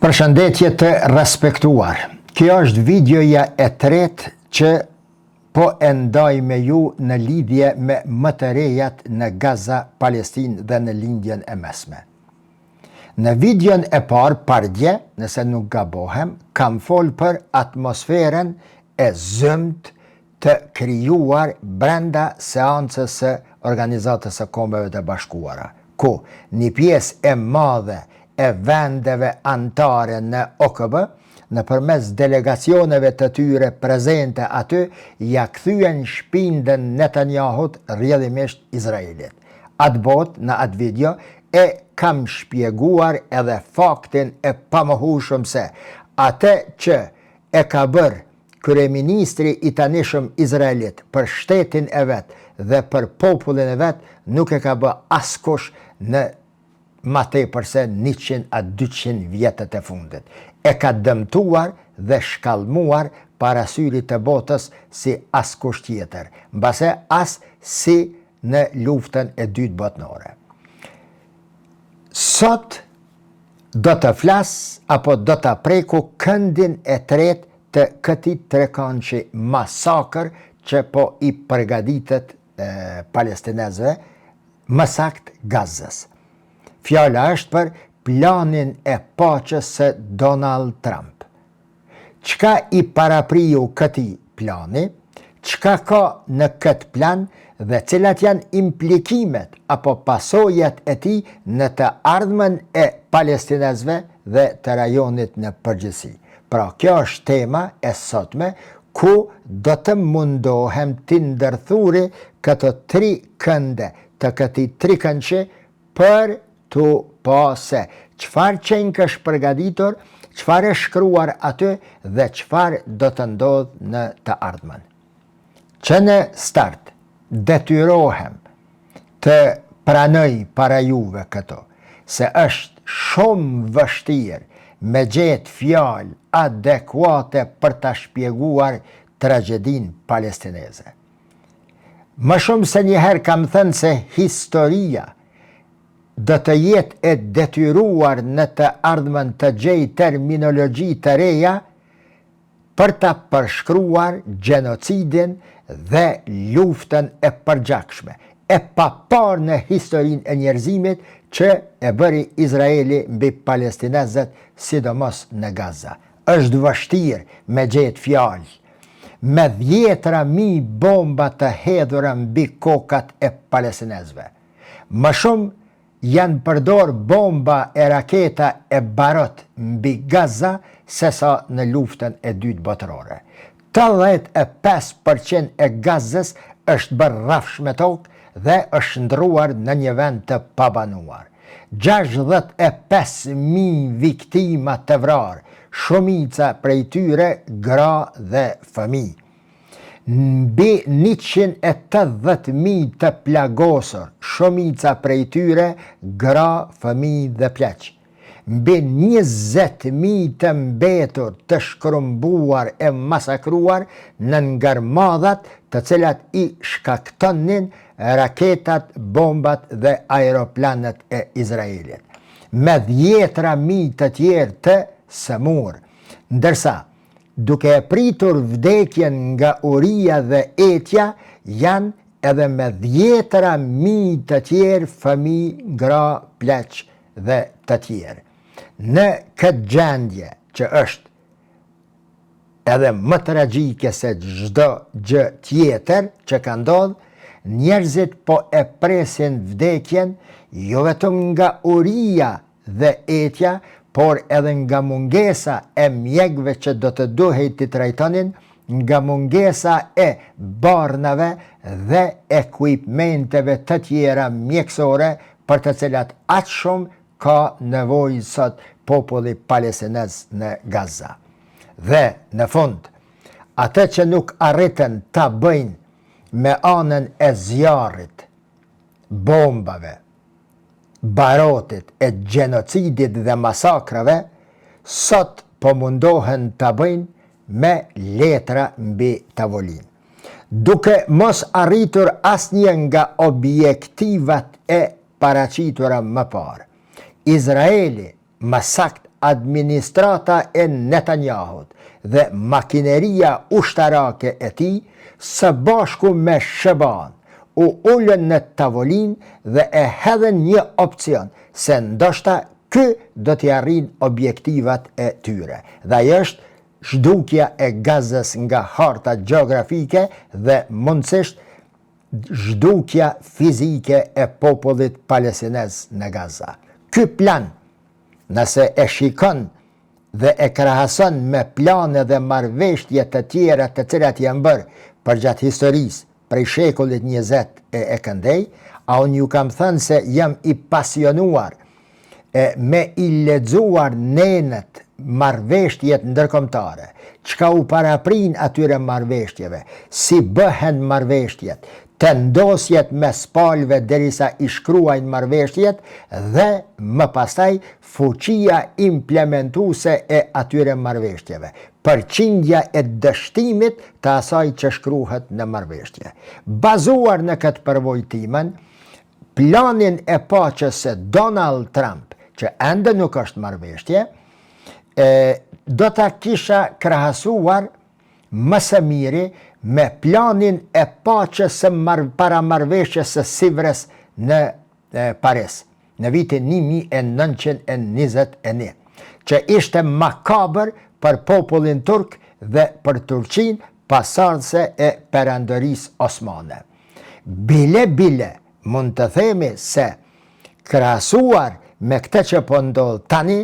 Përshëndetje të respektuar. Kjo është videoja e tretë që po e ndaj me ju në lidhje me më të rejat në Gaza, Palestinë dhe në Lindjen e Mesme. Në videon e parë pardje, nëse nuk gabohem, kam folë për atmosferën e zymtë të krijuar brenda seancës së Organizatës së Kombeve të Bashkuara, ku një pjesë e madhe e vendeve anëtare në OKB, nëpërmes delegacioneve të tyre prezente aty, ia kthyen shpindën Netanyahut, rrjedhimisht Izraelit. Atëbotë, në atë video, e kam shpjeguar edhe faktin e pamohueshëm se atë që e ka bërë Kryeministri i tanishëm izraelit për shtetin e vet dhe për popullin e vet nuk e ka bë askush në ma tepër se 100 a 200 vjetët e fundit. E ka dëmtuar dhe shkallmuar para syrit të botës si askush tjetër, mbase as si në luftën e dytë botnore. Sot do të flas apo do ta preku këndin e tretë të këtij trekëndëshi masakër që po i përgatitet palestinezëve, më saktë Gazës. Fjala është për planin e paqes së Donald Trump. Çka i parapriu këtij plani, çka ka në këtë plan dhe cilat janë implikimet apo pasojat e tij në të ardhmen e palestinezëve dhe të rajonit në përgjithësi. Pra, kjo është tema e sotme ku do të mundohem t'i ndërthuri këto tri kënde të këtij trikëndëshi për t'u pa se çfarë qenkësh përgatitur, çfarë është shkruar aty dhe çfarë do të ndodhë në të ardhmen. Që në start detyrohem të pranoj para juve këto, se është shumë vështirë me gjetë fjalë adekuate për ta shpjeguar tragjedinë palestineze. Më shumë se një herë kam thënë se historia do të jetë e detyruar në të ardhmen të gjejë terminologji të reja për ta përshkruar gjenocidin dhe luftën e përgjakshme, e paparë në historinë e njerëzimit që e bëri Izraeli mbi palestinezët, sidomos në Gaza. Është vështirë me gjetë fjalë me dhjetëra mijë bomba të hedhura mbi kokat e palestinezëve. Më shumë janë përdorë bomba e raketa e barot mbi Gaza sesa në luftën e dytë botërore. 85% e Gazës është bërë rrafsh me tokë dhe është shndërruar në një vend të pabanuar. 65.000 viktima të vrarë, shumica prej tyre gra dhe fëmijë. Mbi 180.000 të plagosur, shumica prej tyre gra, fëmijë dhe pleq. Mbi 20.000 të mbetur të shkrumbuar e masakruar në gërmadhat të cilat i shkaktonin raketat, bombat dhe aeroplanët e Izraelit. Me dhjetra mijë të tjerë të sëmurë. Ndërsa, duke e pritur vdekjen nga uria dhe etja, janë edhe me dhjetra mijë të tjerë fëmijë, gra, pleq dhe të tjerë. Në këtë gjendje që është edhe më tragjike se çdo gjë tjetër që ka ndodhë, njerëzit po e presin vdekjen jo vetëm nga uria dhe etja, por edhe nga mungesa e mjekëve që do të duhej t'i trajtonin, nga mungesa e barnave dhe ekuipmenteve të tjera mjekësore për të cilat aq shumë ka nevojë sot populli palestinez në Gaza. Dhe, në fund, atë që nuk arritën ta bëjnë me anën e zjarrit, bombave, barotit e gjenocidit dhe masakrave, sot po mundohen ta bëjnë me letra mbi tavolinë. Duke mos arritur asnjë nga objektivat e paraqitura më parë. Izraeli, më saktë. administrata e Netanyahut dhe makineria ushtarake e tij, së bashku me SHBA-në, u ulën në tavolinë dhe e hedhën një opcion se ndoshta ky do t'i arrijnë objektivat e tyre. Dhe ai është zhdukja e Gazës nga harta gjeografike dhe mundësisht zhdukja fizike e popullit palestinez në Gaza. Ky plan, nëse e shikon dhe e krahason me plane dhe marrëveshje të tjera të cilat janë bërë përgjatë historisë prej shekullit 20 e e këndej, a unë ju kam thënë se jam i pasionuar e me i lexuar nenet marrëveshtjet ndërkombëtare, çka u paraprin atyre marrëveshtjeve, si bëhen marrëveshtjet, tendosjet mes palëve derisa i shkruajnë marrëveshtjet dhe më pastaj fuqia implementuese e atyre marrëveshtjeve, përqindja e dështimit të asaj që shkruhet në marrëveshtje. Bazuar në këtë përvojë timen, planin e paqes së Donald Trump, që ende nuk është marrëveshtje, e, do ta kisha krahasuar më së miri me planin e paqes së mar, para marrëveshjes së Sivrës në e, Paris, në vitin 1921, që ishte makabër për popullin turk dhe për Turqinë pasardhëse e perandorisë osmane. Bile bile mund të themi se krahasuar me këtë që po ndodh tani,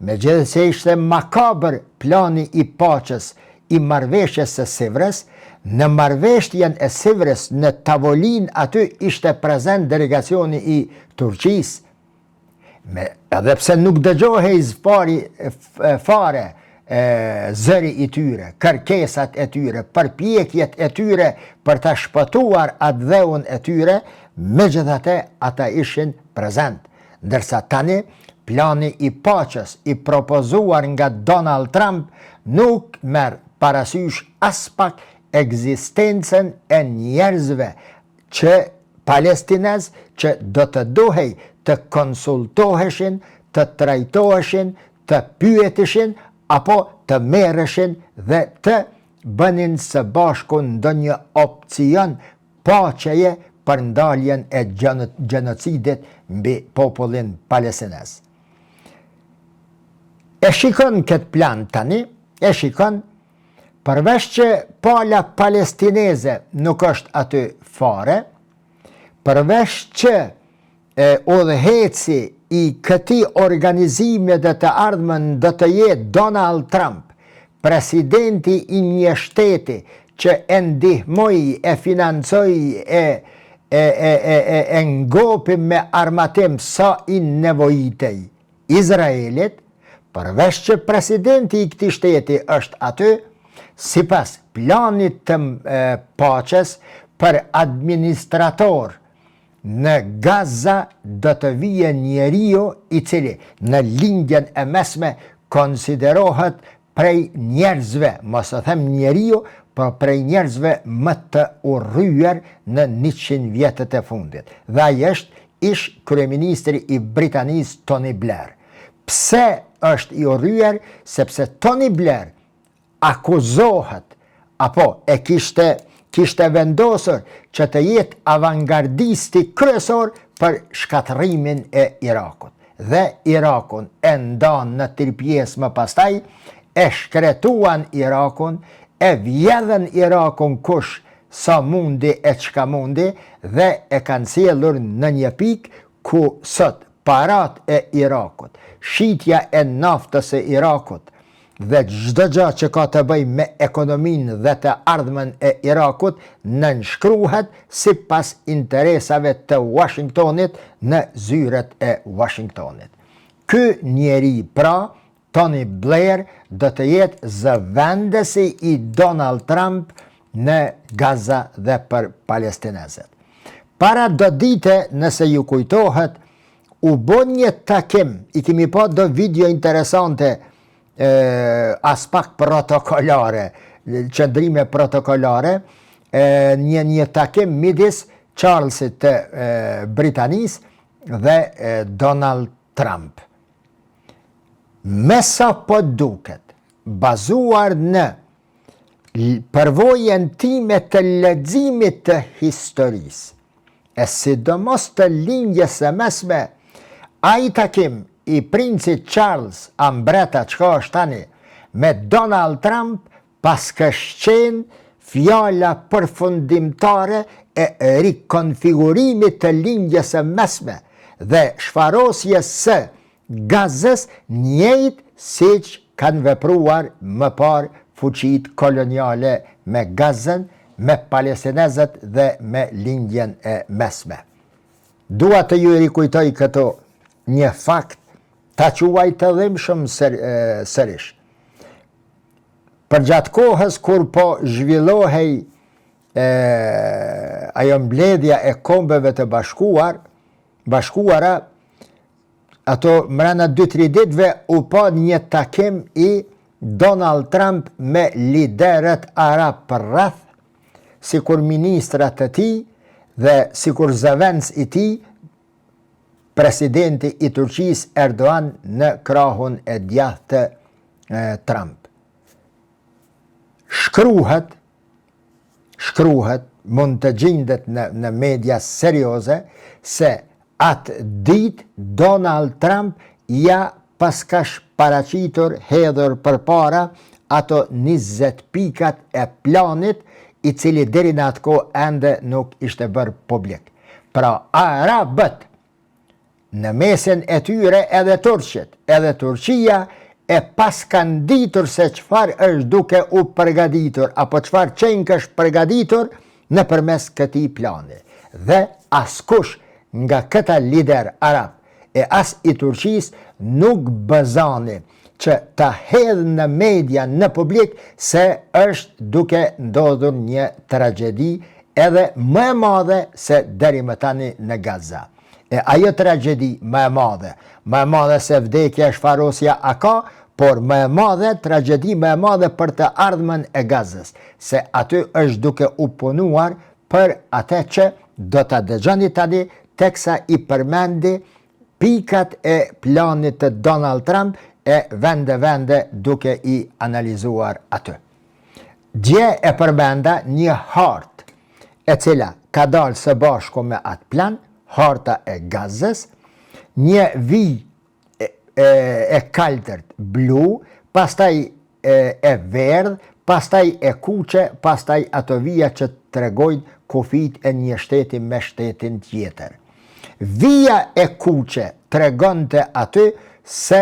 megjithëse ishte makabër plani i paqes i marrëveshjes së Sivrës, në marrëveshjen e Sivrës në tavolinë aty ishte prezent delegacioni i Turqisë, Me, edhe pse nuk dëgjohej zfari, fare e, zëri i tyre, kërkesat e tyre, përpjekjet e tyre për ta shpëtuar atdheun e tyre, megjithatë ata ishin prezent. Ndërsa tani, plani i paqes i propozuar nga Donald Trump nuk merr parasysh aspak ekzistencën e njerëzve që palestinez që do të duhej të konsultoheshin, të trajtoheshin, të pyeteshin apo të merreshin dhe të bënin së bashku ndonjë opcion paqeje për ndaljen e gjenocidit mbi popullin palestinez. E shikon këtë plan tani, e shikon Përveç që pala palestineze nuk është aty fare, përveç që e udhëheqësi i këtij organizimi dhe të ardhmen do të jetë Donald Trump, presidenti i një shteti që e ndihmoi, e financoi, e e e e e, e ngopi me armatim sa i nevojitej. Izraelit, përveç që presidenti i këtij shteti është aty, sipas planit të paqes për administrator në Gaza do të vijë njeriu i cili në Lindjen e Mesme konsiderohet prej njerëzve, mos të them njeriu, por prej njerëzve më të urryer në 100 vjetët e fundit. Dhe ai është ish kryeministri i Britanisë Tony Blair. Pse është i urryer? Sepse Tony Blair akuzohet apo e kishte kishte vendosur që të jetë avangardisti kryesor për shkatërrimin e Irakut. Dhe Irakun e ndanë në tri pjesë më pastaj, e shkretuan Irakun, e vjedhën Irakun kush sa mundi e çka mundi dhe e kanë sjellur në një pikë ku sot paratë e Irakut, shitja e naftës së Irakut dhe çdo gjë që ka të bëjë me ekonominë dhe të ardhmen e Irakut nënshkruhet sipas interesave të Washingtonit në zyret e Washingtonit. Ky njeri pra, Tony Blair do të jetë zëvendësi i Donald Trump në Gaza dhe për palestinezët. Para do dite, nëse ju kujtohet, u bo një takim, i kemi pa do video interesante, e, aspak protokolare, qëndrime protokolare, e, një, një takim midis Charlesit të e, Britanisë dhe e, Donald Trump. Me sa po duket, bazuar në përvojën time të leximit të historisë, e sidomos të Lindjes së Mesme, ai takim i princit Charles a mbret a çka është tani, me Donald Trump paskësh qenë fjala përfundimtare e rikonfigurimit të Lindjes së Mesme dhe shfarosjes së Gazës njëjtë siç kanë vepruar më parë fuqitë koloniale me Gazën, me palestinezët dhe me Lindjen e Mesme. Dua të ju rikujtoj këtu një fakt, ta quaj të dhimbshëm sërish. Përgjatë kohës kur po zhvillohej e, ajo mbledhja e Kombeve të Bashkuar, Bashkuara, ato mrena 2-3 ditëve u pa një takim i Donald Trump me liderët arab përreth, sikur ministra të tij dhe sikur zëvendës i tij, presidenti i Turqisë Erdogan në krahun e djathtë të Trump. Shkruhet, shkruhet, mund të gjindet në, në media serioze, se atë ditë Donald Trump ja paskash paraqitur hedhur përpara ato 20 pikat e planit, i cili deri në atë kohë ende nuk ishte bërë publik. Pra, arabët Në mesin e tyre edhe turqit, edhe Turqia e paskan ditur se çfarë është duke u përgatitur apo çfarë qenkësh përgatitur nëpërmes këtij plani. Dhe askush nga këta liderë arabë e as i Turqisë nuk bëzani që ta hedhë në media në publik se është duke ndodhur një tragjedi edhe më e madhe se deri më tani në Gaza. E ajo tragjedi më e madhe, më e madhe se vdekja e shfarosja a ka, por më e madhe, tragjedi më e madhe për të ardhmen e Gazës, se aty është duke u punuar për atë që do ta dëgjoni tani teksa i përmendi pikat e planit të Donald Trump e vende-vende duke i analizuar aty. Dje e përmenda një hartë e cila ka dalë së bashku me atë plan, harta e Gazës, një vijë e, e, e kaltërt blu, pastaj e, e verdhë, pastaj e kuqe, pastaj ato vija që tregojnë kufijtë e një shteti me shtetin tjetër. Vija e kuqe tregonte aty se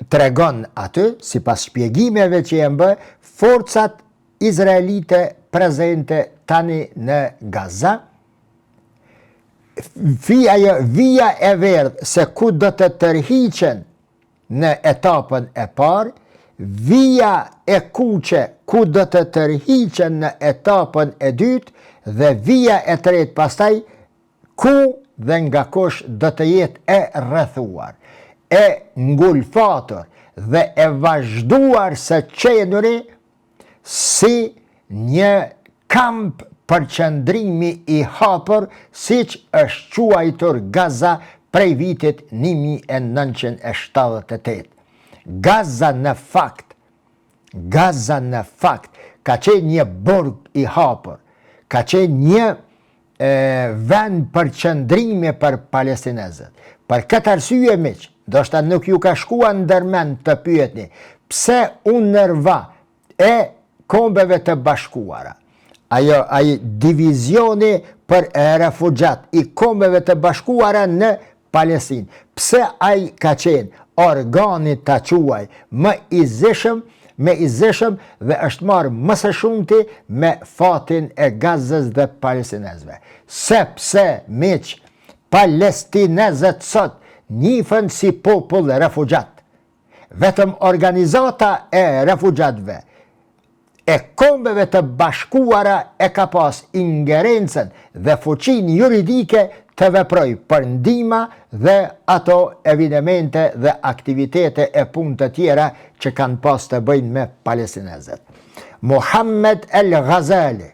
tregon aty, sipas shpjegimeve që janë bërë, forcat izraelite prezente tani në Gaza, fi ajo vija e verdhë se ku do të tërhiqen në etapën e parë, vija e kuqe ku do të tërhiqen në etapën e dytë dhe vija e tretë pastaj ku dhe nga kush do të jetë e rrethuar, e ngulfatur dhe e vazhduar së qenuri si një kamp përqendrimi i hapur siç është quajtur Gaza prej vitit 1978. Gaza në fakt, Gaza në fakt ka qenë një burg i hapur, ka qenë një e, vend përqendrimi për palestinezët. Për këtë arsye miq, ndoshta nuk ju ka shkuar ndërmend të pyetni pse UNRWA e Kombeve të Bashkuara, ajo ai divizioni për refugjat i Kombeve të Bashkuara në Palestinë, pse ai ka qenë organi ta quaj më i zishëm, më i zishëm dhe është marrë më së shumti me fatin e Gazës dhe palestinezëve. Sepse, miq, palestinezët sot njifen si popull refugjat. Vetëm organizata e refugjatëve e Kombeve të Bashkuara e ka pas ingerencën dhe fuqinë juridike të veprojë për ndihma dhe ato evinemente dhe aktivitete e punë të tjera që kanë pas të bëjnë me palestinezët. Muhammed El Ghazali,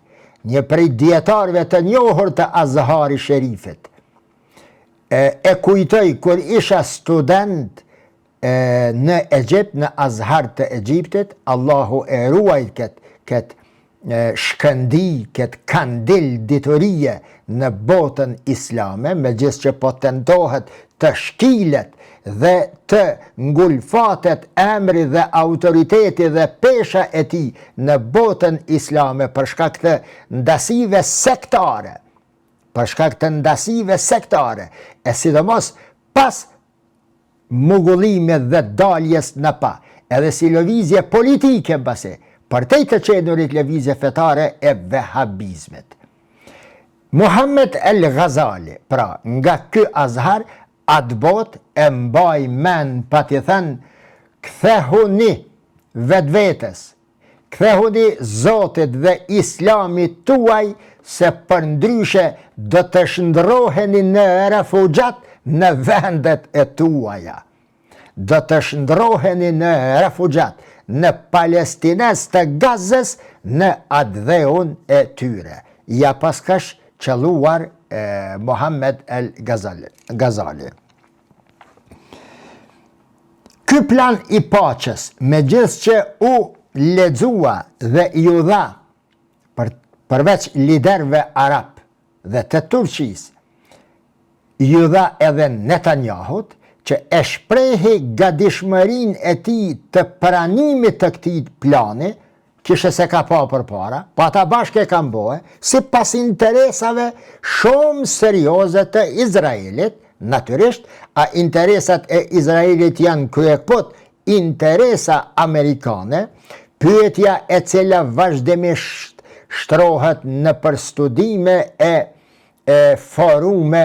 një prej dijetarëve të njohur të Azhari Sherifit, e, e kujtoj kur isha student. Në Egjipt, në Azhar të Egjiptit, Allahu e ruajt këtë këtë shkëndijë, këtë kandil diturie në botën islame, megjithëqë po tentohet të shkilet dhe të ngulfatet emri dhe autoriteti dhe pesha e tij në botën islame për shkak të ndasive sektare, për shkak të ndasive sektare, e sidomos pas mugullimit dhe daljes në pah, edhe si lëvizje politike mbase, përtej të qenurit lëvizje fetare e vehabizmit. Muhammed El Ghazali, pra, nga ky Azhar, atëbotë e mbaj mend pati thënë, kthehuni vetvetes, Kthehuni Zotit dhe Islamit tuaj se përndryshe do të shndërroheni në refugjatë në vendet e tuaja. Do të shndërroheni në refugjatë, në palestinezë të Gazës në atdheun e tyre. Ja paskash qëlluar Muhammed El Gazali. Ky plan i paqes, megjithëqë u lexua dhe iu dha për, përveç liderëve arabë dhe të Turqisë, iu dha edhe Netanyahut, që e shprehi gatishmërinë e tij të pranimit të këtij plani, Kishe s'e ka pa përpara, po ata bashkë e kanë bo, sipas interesave shumë serioze të Izraelit, natyrisht, a interesat e Izraelit janë kryekëput interesa amerikane, pyetja e cila vazhdimisht shtrohet nëpër studime e e forume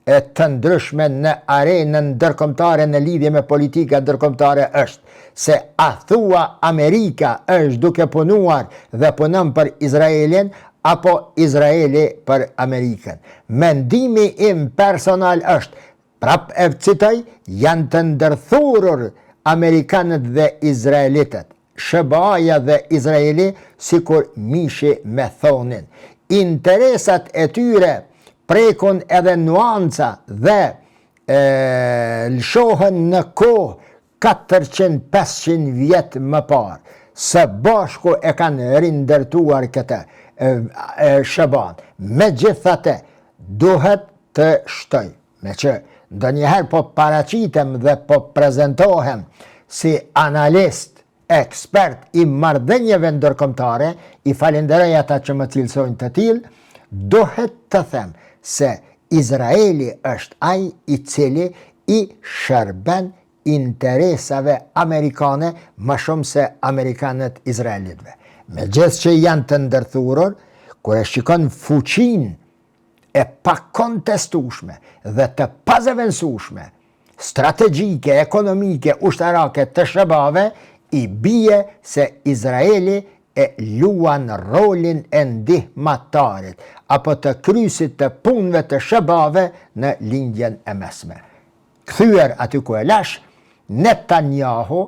e të ndryshme në arenën ndërkombëtare në lidhje me politikat ndërkombëtare është se a thua Amerika është duke punuar dhe punon për Izraelin apo Izraeli për Amerikën. Mendimi im personal është, prap e citoj, janë të ndërthurur amerikanët dhe izraelitët. SHBA-ja dhe Izraeli sikur mishi me thonin. Interesat e tyre prekun edhe nuanca dhe e, lëshohen në kohë 400-500 vjet më parë. Së bashku e kanë rindërtuar këtë SHBA-në. Megjithatë, duhet të shtoj, meqë ndonjëherë po paraqitem dhe po prezentohem si analist, ekspert i marrëdhënieve ndërkombëtare, i falenderoj ata që më cilësojnë të tillë, duhet të them se Izraeli është ai i cili i shërben interesave amerikane më shumë se amerikanët izraelitëve. Megjithëqë janë të ndërthurur, kur e shikon fuqinë e pakontestueshme dhe të pazëvendësueshme strategjike, ekonomike, ushtarake të SHBA-ve, i bie se Izraeli e luan rolin e ndihmatarit apo të kryesit të punëve të SHBA-ve në Lindjen e Mesme. Kthyer aty ku e lashë, Netanyahu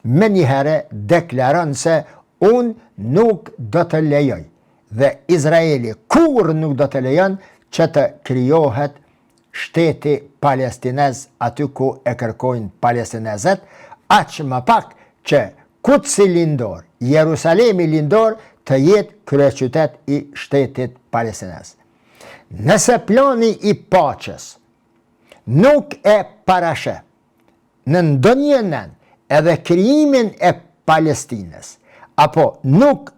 menjëherë deklaron se unë nuk do të lejoj dhe Izraeli kurrë nuk do të lejon që të krijohet shteti palestinez aty ku e kërkojnë palestinezët, aq më pak që Kudsi Lindor, Jerusalemi Lindor të jetë kryeqytet i shtetit palestinez. Nëse plani i paqes nuk e parasheh në ndonjë nen edhe krijimin e Palestinës, apo nuk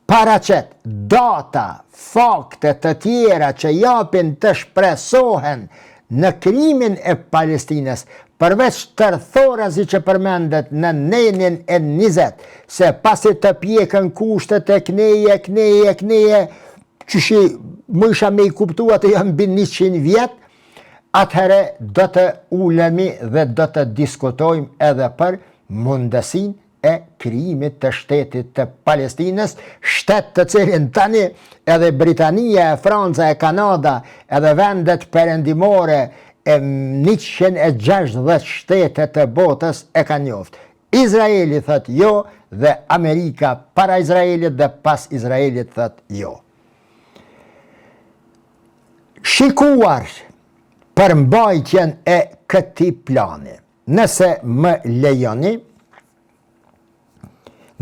paraqet data, fakte të tjera që japin të shpresohen në krijimin e Palestinës, përveç tërthorazi që përmendet në nenin e 20, se pasi të pjekën kushtet e kneje, kneje, kneje, qysh mujsha me i kuptu atë janë mbi 100 vjet, atëherë do të ulemi dhe do të diskutojmë edhe për mundësinë e krijimit të shtetit të Palestinës, shtet të cilin tani edhe Britania e Franca e Kanada edhe vendet perëndimore e 160 shtete të botës e kanë njoft. Izraeli thotë jo dhe Amerika para Izraelit dhe pas Izraelit thotë jo. Shikuar përmbajtjen e këtij plani. Nëse më lejoni,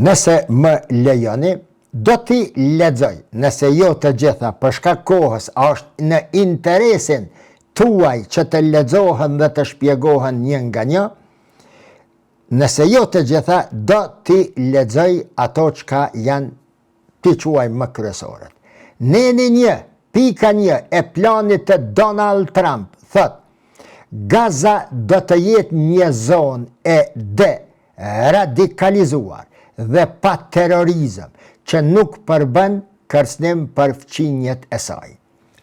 nëse më lejoni, do t'i lexoj, nëse jo të gjitha, për shkak kohës, a është në interesin tuaj që të lexohen dhe të shpjegohen një nga një, nëse jo të gjitha, do t'i lexoj ato çka janë t'i quaj më kryesoret. Neni 1, pika 1 e planit të Donald Trump, thotë, Gaza do të jetë një zonë e de-radikalizuar dhe pa terrorizëm që nuk përbën kërcënim për fqinjët e saj.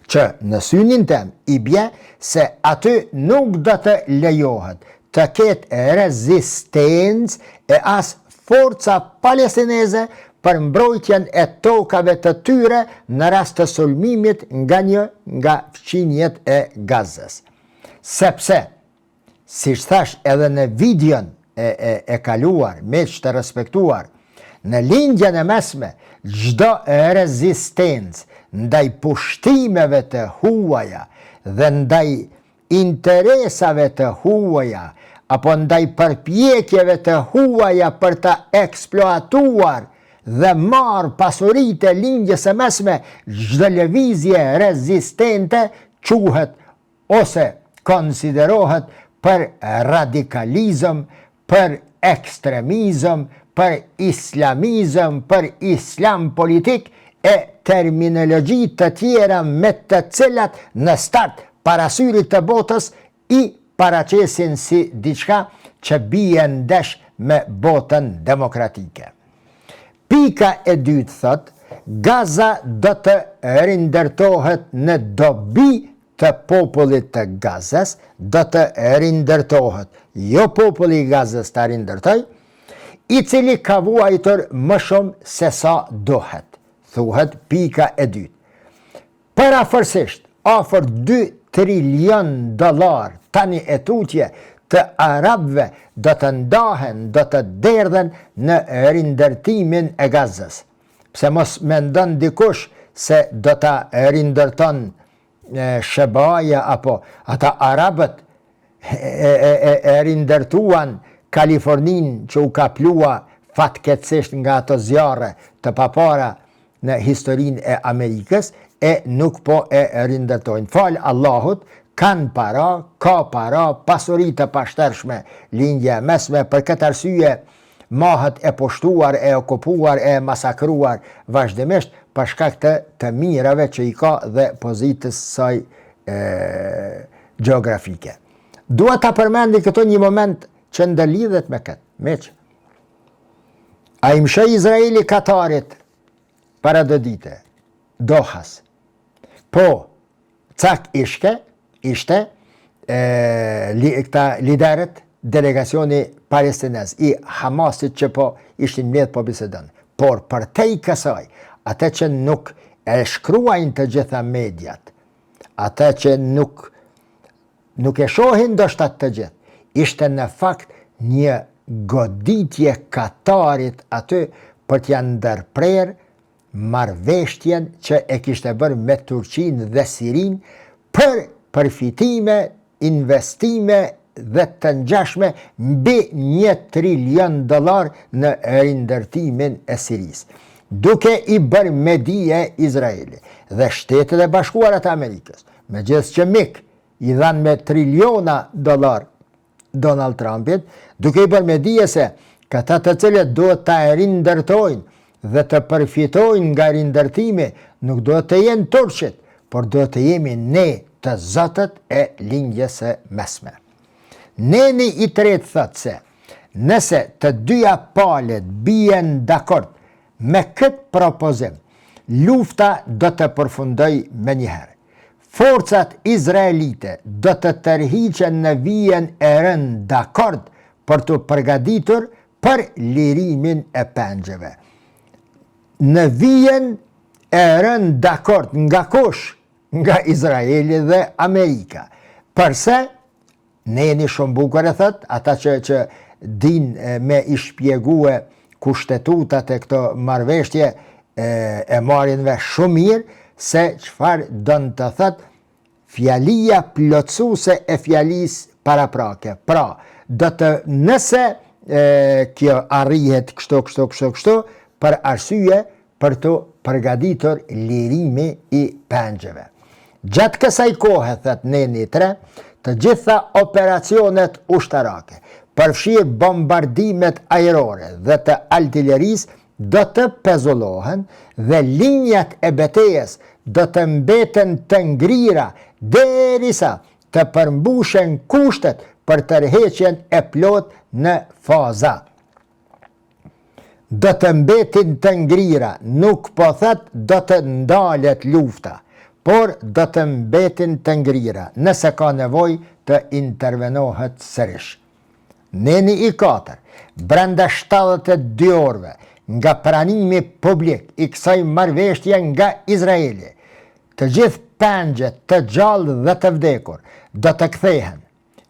Që në synin tem i bie se aty nuk do të lejohet të ketë rezistencë e as forca palestineze për mbrojtjen e tokave të tyre në rast të sulmimit nga një nga fqinjët e Gazës. Sepse, siç thashë edhe në videon e, e, e kaluar, miq të respektuar, në Lindjen e Mesme, çdo rezistencë ndaj pushtimeve të huaja dhe ndaj interesave të huaja apo ndaj përpjekjeve të huaja për të eksploatuar dhe marrë pasuritë e Lindjes së Mesme, çdo lëvizje rezistente quhet ose konsiderohet për radikalizëm, për ekstremizëm, për islamizëm, për islam politik e terminologji të tjera me të cilat në start para syrit të botës i paraqesin si diçka që bie ndesh me botën demokratike. Pika e dytë thotë, Gaza do të rindërtohet në dobi të popullit të Gazës, do të rindërtohet, jo populli i Gazës ta rindërtojë, i cili ka vuajtur më shumë se sa duhet, thuhet pika e dytë. Përafërsisht, afër 2 trilion dollar tani e tutje të arabëve do të ndahen, do të derdhen në rindërtimin e Gazës. Pse mos mendon dikush se do ta rindërton SHBA-ja apo ata arabët e, e, e, e rindërtuan Kaliforninë që u kaplua fatkeqësisht nga ato zjarre të papara në historinë e Amerikës e nuk po e rindërtojnë. Falë Allahut, kanë para, ka para, pasuri të pashtershme, lindja e mesme, për këtë arsye mahet e pushtuar, e okupuar, e masakruar vazhdimisht për shkak të të mirave që i ka dhe pozitës saj e, gjeografike. Dua ta përmendi këtu një moment që ndërlidhet me këtë, miq. A i mëshoi Izraeli Katarit para do dite, Dohas. Po, cak ishke, ishte, e, li, këta liderët, delegacioni palestinez i Hamasit që po ishin mbledh po bisedon. Por përtej kësaj, atë që nuk e shkruajnë të gjitha mediat, atë që nuk nuk e shohin ndoshta të gjithë, ishte në fakt një goditje Katarit aty për t'ja ndërprerë marrëveshjen që e kishte bërë me Turqinë dhe Sirinë për përfitime, investime dhe të ngjashme mbi 1 trilion dollar në rindërtimin e Sirisë, duke i bërë me dije Izraeli dhe Shtetet e Bashkuara të Amerikës, megjithëse që mik i dhanë me triliona dollar Donald Trumpit, duke i bërë me dije se këta të cilët duhet ta rindërtojnë dhe të përfitojnë nga rindërtimi, nuk duhet të jenë turqit, por duhet të jemi ne të zotët e lindjes së mesme. Neni i tretë thotë se nëse të dyja palët bien dakord me këtë propozim, lufta do të përfundojë menjëherë. Forcat izraelite do të tërhiqen në vijën e rënë dakord për t'u përgatitur për lirimin e pengjeve. Në vijën e rënë dakord nga kush? Nga Izraeli dhe Amerika. Përse? Neni shumë bukur e thot, ata që që din me i shpjegue kushtetutat e këto marrëveshje e, e marrin vesh shumë mirë se çfarë don të thot fjalia plotësuese e fjalisë paraprake. Pra, Do të nëse e, kjo arrihet kështu, kështu, kështu, kështu, për arsye për t'u përgatitur lirimi i pengjeve. Gjatë kësaj kohe, thotë neni 3, të gjitha operacionet ushtarake, përfshirë bombardimet ajrore dhe të artilerisë, do të pezullohen dhe linjat e betejës do të mbeten të ngrira derisa të përmbushen kushtet për tërheqjen e plotë në faza. Do të mbetin të ngrira, nuk po thotë do të ndalet lufta, por do të mbetin të ngrira, nëse ka nevojë të intervenohet sërish. Neni i 4, brenda 72 orëve nga pranimi publik i kësaj marrëveshje nga Izraeli, të gjithë pengjet të gjallë dhe të vdekur do të kthehen,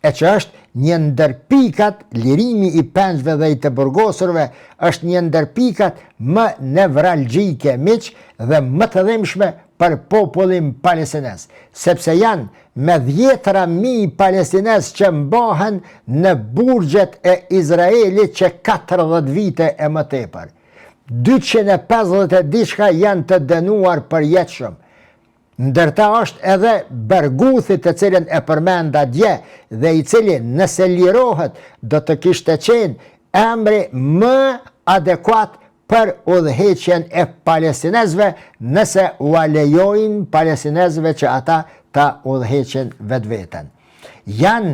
e që është një ndër pikat, lirimi i pengjve dhe i të burgosurve është një ndër pikat më nevralgjike, miq, dhe më të dhimbshme për popullin palestinez, sepse janë me dhjetëra mijë palestinez që mbahen në burgjet e Izraelit që 40 vite e më tepër. 250 e diçka janë të dënuar përjetshëm. Ndër ta është edhe Barguthi të cilin e përmenda dje dhe i cili nëse lirohet do të kishte qenë emri më adekuat për udhëheqjen e palestinezëve nëse ua lejojnë palestinezëve që ata ta udhëheqin vetveten. Janë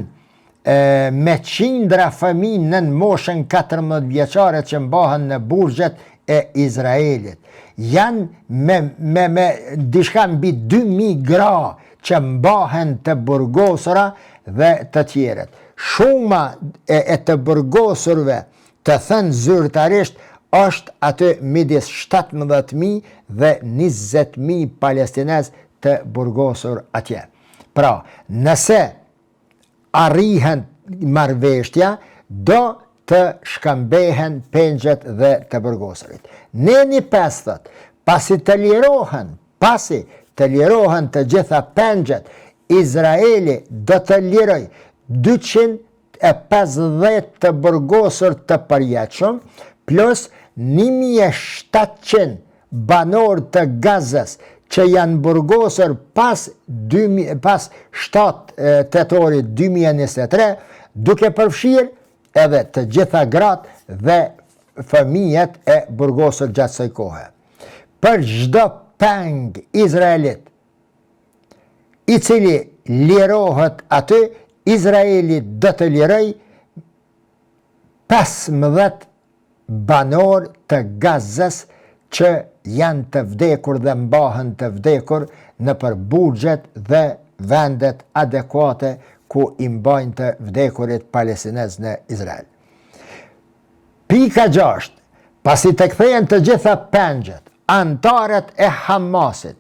e, me qindra fëmijë nën moshën 14 vjeçare që mbahen në burgjet e Izraelit. Janë me, me, me diçka mbi 2000 gra që mbahen të burgosura dhe të tjerët. Shuma e, e të burgosurve të thënë zyrtarisht është aty midis 17.000 dhe 20.000 palestinez të burgosur atje. Pra, nëse arrihen marrëveshtja, do të shkëmbehen pengjet dhe të burgosurit. Neni 5 thot, pasi të lirohen, pasi të lirohen të gjitha pengjet, Izraeli do të liroj 250 të burgosur të përjetshëm, plus 1700 banorë të Gazës që janë burgosur pas, 2, pas 7 tetorit 2023, duke përfshirë edhe të gjitha gratë dhe fëmijët e burgosur gjatë kësaj kohe. Për çdo peng izraelit, i cili lirohet aty, Izraeli do të liroj 15 banorë të Gazës që janë të vdekur dhe mbahen të vdekur nëpër burgjet dhe vendet adekuate ku i mbajnë të vdekurit palestinez në Izrael. Pika 6. Pasi të kthehen të gjitha pengjet, anëtarët e Hamasit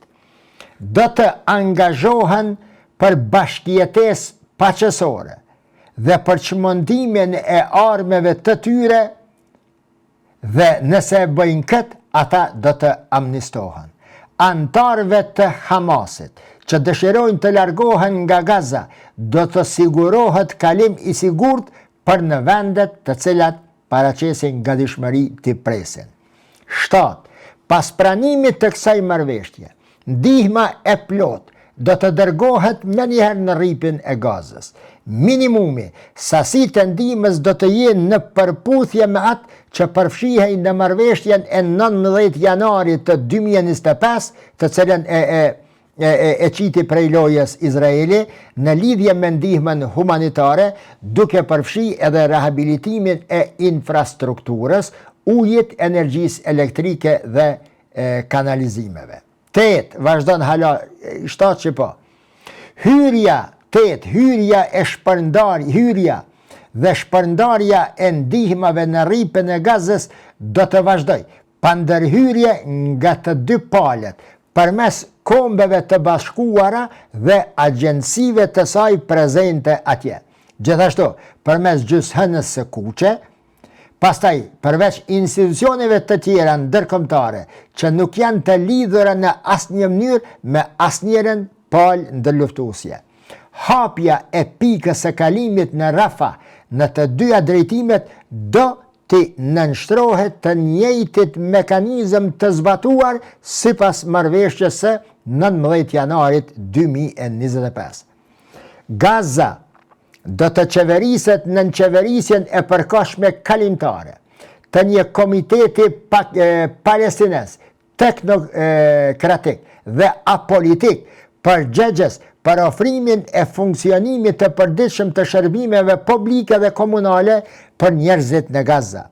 do të angazhohen për bashkëjetesë paqësore dhe për çmontimin e armëve të tyre dhe nëse e bëjnë këtë, ata do të amnistohen. Anëtarëve të Hamasit që dëshirojnë të largohen nga Gaza, do të sigurohet kalim i sigurt për në vendet të cilat paraqesin gatishmëri t'i presin. 7. Pas pranimit të kësaj marrëveshje, ndihma e plotë do të dërgohet menjëherë në rripin e Gazës. Minimumi, sasitë e ndihmës do të jenë në përputhje me atë që përfshihej në marrëveshjen e 19 janarit të 2025, të cilën e, e e, e, e qiti prej lojës Izraeli në lidhje me ndihmën humanitare, duke përfshi edhe rehabilitimin e infrastrukturës, ujit, energjisë elektrike dhe e, kanalizimeve. 8, vazhdon hala, 7 që po. Hyrja, 8, hyrja e shpërndar, hyrja dhe shpërndarja e ndihmave në rripin e Gazës do të vazhdoj, pa ndërhyrje nga të dy palët, përmes Kombeve të Bashkuara dhe agjencive të saj prezente atje. Gjithashtu, përmes gjysmëhënës së kuqe, pastaj përveç institucioneve të tjera ndërkombëtare që nuk janë të lidhura në asnjë mënyrë me asnjërën palë ndërluftuese. Hapja e pikës së kalimit në Rafah. në të dyja drejtimet do t'i nënshtrohet të njëjtit mekanizëm të zbatuar sipas marrëveshjes së 19 janarit 2025. Gaza do të qeveriset nën qeverisjen e përkohshme kalimtare të një komiteti palestinez teknokratik dhe apolitik përgjegjës për ofrimin e funksionimit të përditshëm të shërbimeve publike dhe komunale për njerëzit në Gaza.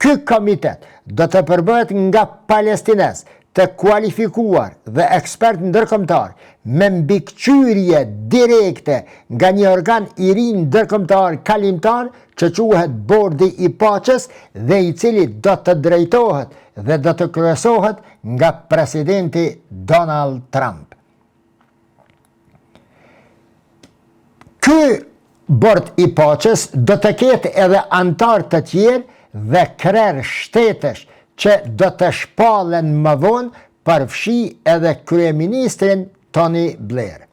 Ky komitet do të përbëhet nga palestinezë të kualifikuar dhe ekspertë ndërkombëtarë me mbikëqyrje direkte nga një organ i ri ndërkombëtar kalimtar që quhet Bordi i Paqes dhe i cili do të drejtohet dhe do të kryesohet nga presidenti Donald Trump. Ky bord i paqes do të ketë edhe anëtarë të tjerë dhe krerë shtetesh që do të shpallen më vonë përfshi edhe kryeministrin Tony Blair.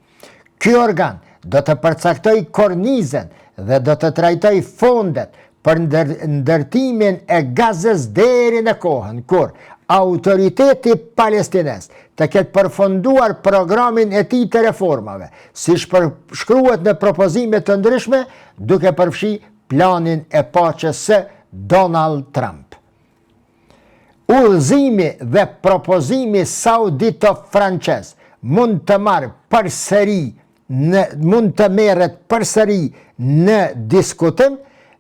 Ky organ do të përcaktojë kornizën dhe do të trajtojë fondet për ndërtimin e Gazës deri në kohën kur autoriteti palestinez të ketë përfunduar programin e tij të reformave, siç përshkruhet në propozime të ndryshme, duke përfshi planin e paqes së Donald Trump. Udhëzimi dhe propozimi saudito-francez mund të marrë përsëri në mund të merret përsëri në diskutim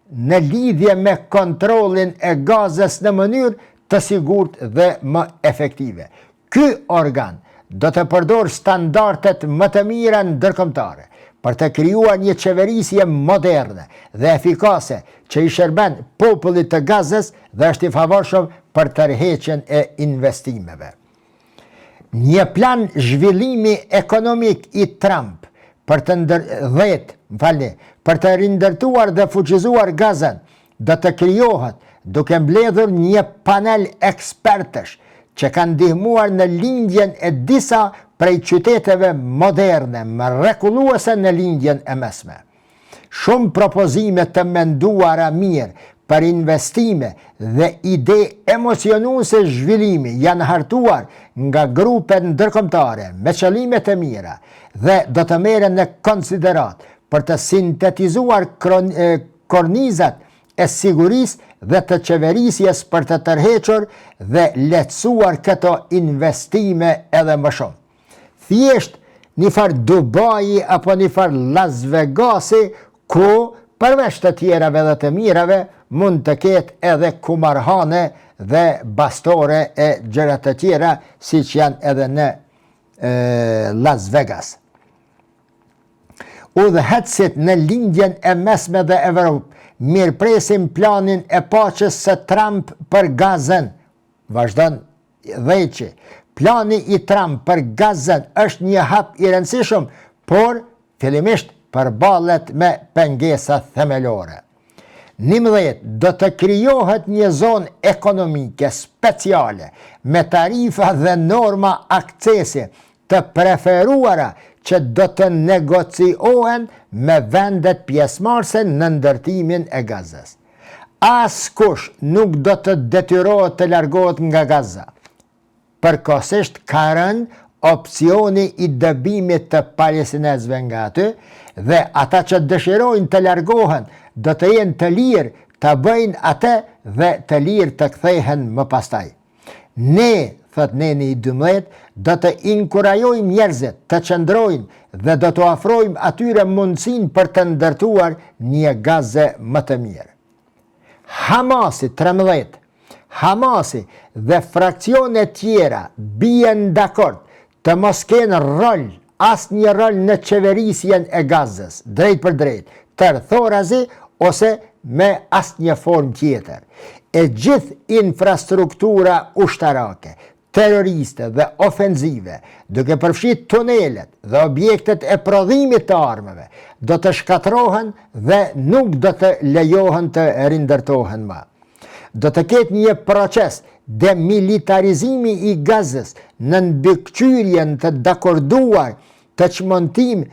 në lidhje me kontrollin e Gazës në mënyrë të sigurt dhe më efektive. Ky organ do të përdorë standardet më të mira ndërkombëtare për të krijuar një qeverisje moderne dhe efikase që i shërben popullit të Gazës dhe është i favorshëm për tërheqjen e investimeve. Një plan zhvillimi ekonomik i Trump për të ndër 10, më falni, për të rindërtuar dhe fuqizuar Gazën do të krijohet duke mbledhur një panel ekspertësh që kanë ndihmuar në lindjen e disa prej qyteteve moderne mrekulluese në Lindjen e Mesme. Shumë propozime të menduara mirë për investime dhe ide emocionuese zhvillimi janë hartuar nga grupe ndërkombëtare me qëllime të mira dhe do të merren në konsideratë për të sintetizuar kornizat e sigurisë dhe të qeverisjes për të tërhequr dhe lehtësuar këto investime edhe më shumë. Thjesht një farë Dubai apo një farë Las Vegasi ku përveç të tjerave dhe të mirave mund të ketë edhe kumarhane dhe bastore e gjëra të tjera siç janë edhe në e, Las Vegas. Udhëheqësit në Lindjen e Mesme dhe Evropë mirëpresin planin e paqes së Trump për Gazën, vazhdon Dheci. Plani i Trump për Gazën është një hap i rëndësishëm, por fillimisht përballet me pengesa themelore. 11. Do të krijohet një zonë ekonomike speciale me tarifa dhe norma akcesi të preferuara që do të negociohen me vendet pjesëmarrëse në ndërtimin e Gazës. Askush nuk do të detyrohet të largohet nga Gaza. Përkohësisht ka rënë opsioni i dëbimit të palestinezëve nga aty dhe ata që dëshirojnë të largohen do të jenë të lirë ta bëjnë atë dhe të lirë të kthehen më pastaj. Ne, thotë neni i 12, do të inkurajojmë njerëzit të qëndrojnë dhe do t'u ofrojmë atyre mundësinë për të ndërtuar një Gaze më të mirë. Hamasi 13. Hamasi dhe fraksione tjera bien dakord të mos kenë rol, asnjë rol në qeverisjen e Gazës, drejtpërdrejt, tërthorazi ose me asnjë formë tjetër. E gjithë infrastruktura ushtarake, terroriste dhe ofenzive, duke përfshi tunelet dhe objektet e prodhimit të armëve, do të shkatërrohen dhe nuk do të lejohen të rindërtohen më. Do të ketë një proces demilitarizimi i Gazës nën mbikëqyrjen të dakorduar të çmontim.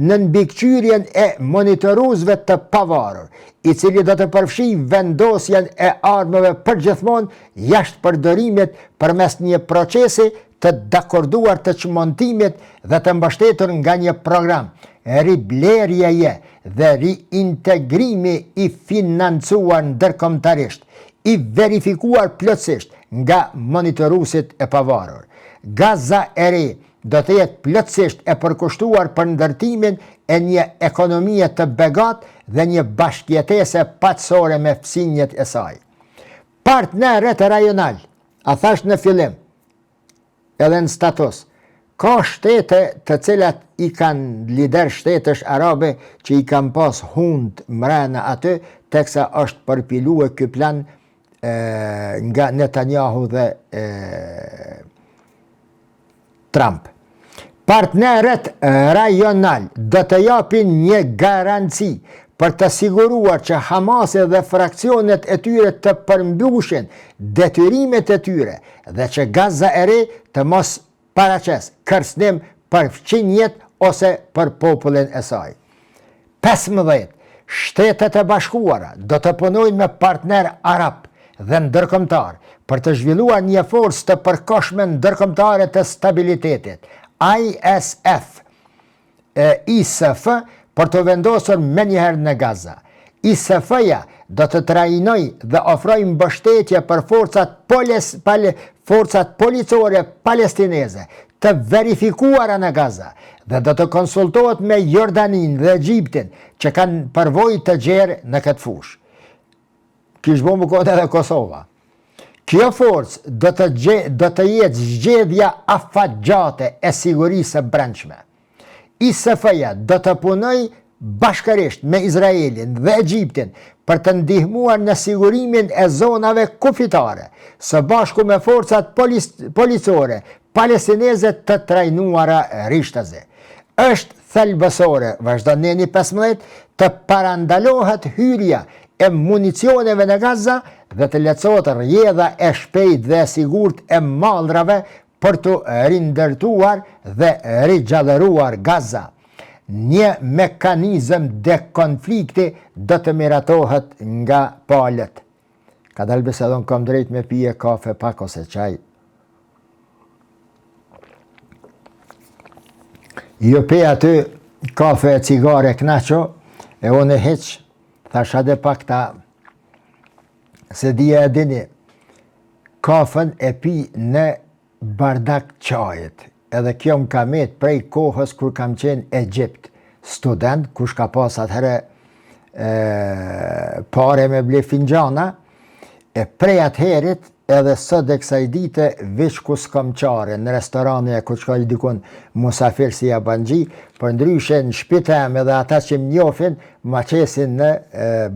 nën mbikëqyrjen e monitoruesve të pavarur, i cili do të përfshijë vendosjen e armëve përgjithmonë jashtë përdorimit përmes një procesi të dakorduar të çmontimit dhe të mbështetur nga një program riblerjeje dhe riintegrimi i financuar ndërkombëtarisht, i verifikuar plotësisht nga monitoruesit e pavarur. Gaza e Re do të jetë plotësisht e përkushtuar për ndërtimin e një ekonomie të begatë dhe një bashkëjetese paqësore me fqinjët e saj. Partnerët rajonalë, a thashë në fillim, edhe në status, ka shtete të cilat i kanë lider shtetesh arabe që i kanë pas hundët mrena aty, teksa është përpilue ky plan e, nga Netanyahu dhe e, Trump. Partnerët rajonalë do të japin një garanci për të siguruar që Hamasi dhe fraksionet e tyre të përmbushin detyrimet e tyre dhe që Gaza e Re të mos paraqesë kërcënim për fqinjët ose për popullin e saj. 15. Shtetet e Bashkuara do të punojnë me partnerë arabë dhe ndërkombëtarë për të zhvilluar një forcë të përkohshme ndërkombëtare të stabilitetit, ISF, e ISF, për t'u vendosur menjëherë në Gaza. ISF-ja do të trajnojë dhe ofrojë mbështetje për forcat poles, pale, forcat policore palestineze të verifikuara në Gaza dhe do të konsultohet me Jordaninë dhe Egjiptin që kanë përvojë të gjerë në këtë fushë. Kish bo me konë edhe Kosova. Kjo forcë do të, gje, do të jetë zgjedhja afatgjate e sigurisë së brendshme. ISF-ja do të punojë bashkërisht me Izraelin dhe Egjiptin për të ndihmuar në sigurimin e zonave kufitare, së bashku me forcat policore palestineze të trajnuara rishtazi. Është thelbësore, vazhdon neni 15, të parandalohet hyrja e municioneve në Gaza dhe të lehtësohet rrjedha e shpejtë dhe e sigurt e mallrave për të rindërtuar dhe rigjallëruar Gaza. Një mekanizëm dekonflikti do të miratohet nga palët. Kadal besa edhe unë kam drejt me pije kafe pak ose çaj. Jo pe aty kafe e cigare knaqo, e unë e hiq, thash hajde pak ta, se dije e dini, Kafen e pi në bardak çajit. Edhe kjo më ka met prej kohës kur kam qenë Egjipt, student, kush ka pas atëherë pare me ble finxhana, e prej atëherit edhe sot e kësaj dite veç ku s'kam qare në restorane e ku shkoj dikun musafir si jabanxhi, përndryshe në shpi teme edhe ata që më njofin, ma qesin në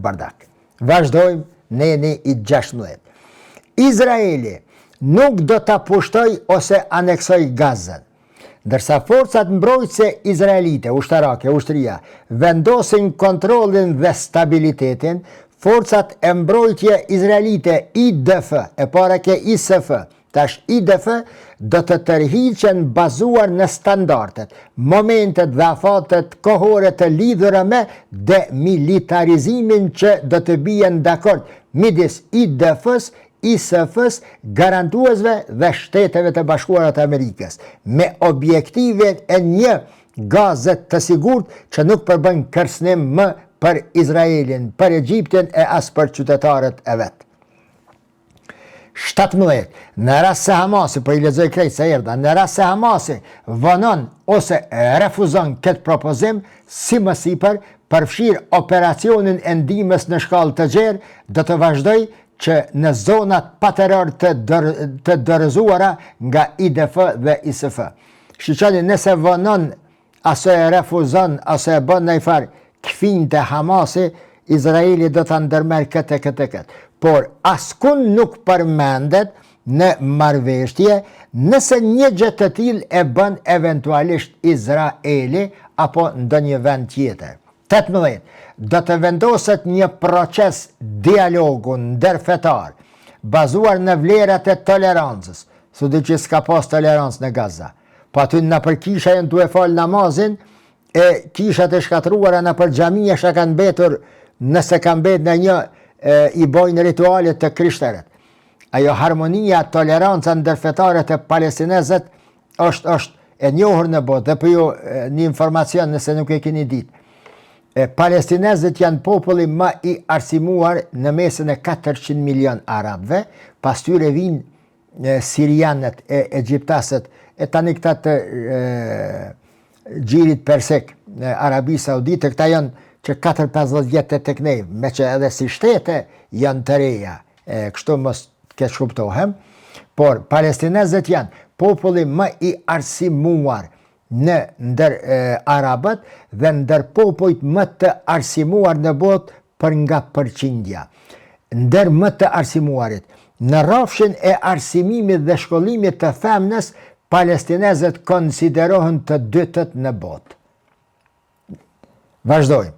bardak. Vazhdojmë neni i 16. Izraeli nuk do ta pushtojë ose aneksojë Gazën. Ndërsa forcat mbrojtëse izraelite, ushtarake, ushtria, vendosin kontrollin dhe stabilitetin, forcat e mbrojtje izraelite IDF, e para ke ISF, Tash IDF do të tërhiqen bazuar në standardet, momentet dhe afatet kohore të lidhura me demilitarizimin që do të bien dakord midis IDF-së, ISF-së, garantuesve dhe Shteteve të Bashkuara të Amerikës, me objektivin e një Gaze të sigurt që nuk përbën kërcënim më për Izraelin, për Egjiptin e as për qytetarët e vet. 17. Në rast se Hamasi, po i lexoj krejt se erdha, në rast se Hamasi vonon ose refuzon këtë propozim, si më sipër, përfshirë operacionin e ndihmës në shkallë të gjerë, do të vazhdojë që në zonat pa terror të, dor, të dorëzuara nga IDF dhe ISF. Shiqoni, nëse vonon ose e refuzon ose e bën ndonjë farë kfinte Hamasi, Izraeli do ta ndërmerr këtë e këtë e këtë. Por askund nuk përmendet në marrëveshje nëse një gjë të tillë e bën eventualisht Izraeli apo ndonjë vend tjetër. 18. Do të vendoset një proces dialogu ndërfetar, bazuar në vlerat e tolerancës, s'u di që s'ka pas tolerancë në Gaza. Po aty nëpër kisha janë tu e falë namazin, E kishat e shkatërruara nëpër xhamia çka kanë mbetur, nëse kanë mbetur ndonjë, e, i bojnë rituale të krishterët. Ajo harmonia, toleranca ndërfetare te palestinezët është është e njohur në botë dhe po ju një informacion nëse nuk e keni ditë. E, palestinezët janë populli më i arsimuar në mesin e 400 milion arabëve, pas tyre vijnë sirianët e egjiptasët e tani këta të e, gjirit persik, në Arabi Saudite, këta janë që 4-50 vjet të teknej, meqë edhe si shtete janë të reja, e, kështu mos keqkuptohem, por palestinezët janë populli më i arsimuar në ndër e, arabët dhe ndër popujt më të arsimuar në botë për nga përqindja. Ndër më të arsimuarit. Në rrafshin e arsimimit dhe shkollimit të femnës, palestinezët konsiderohen të dytët në botë. Vazhdojmë.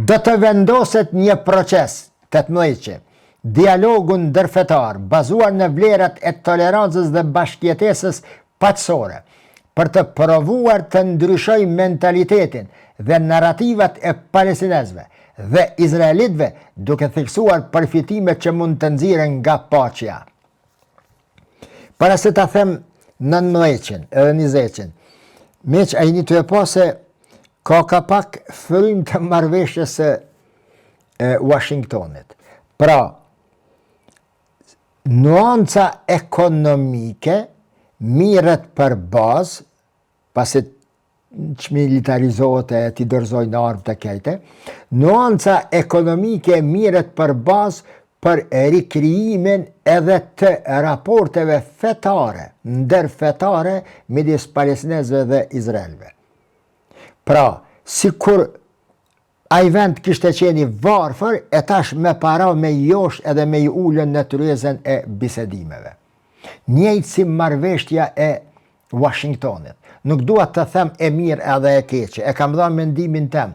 Do të vendoset një proces, 18-që, dialogu ndërfetar, bazuar në vlerat e tolerancës dhe bashkëjetesës paqësore, për të provuar të ndryshojë mentalitetin dhe narrativat e palestinezëve dhe izraelitëve, duke theksuar përfitimet që mund të nxirren nga paqja. Para se ta them 19-qin edhe 20-qin, meqë a jeni tu e pa se ka ka pak frymë të marrëveshjes së Washingtonit. Pra, nuanca ekonomike mirret për bazë, pasi çmilitarizohet e t'i dorëzojnë armët e kejte, nuanca ekonomike mirret për bazë për rikrijimin edhe të raporteve fetare, ndërfetare midis palestinezëve dhe izraelëve. Pra, sikur ai vend kishte qenë i varfër e tash me para me i josh edhe me i ulën në tryezën e bisedimeve. Njëjtë si marrëveshja e Washingtonit. Nuk dua të them e mirë edhe e keqe, e kam dhënë mendimin tem,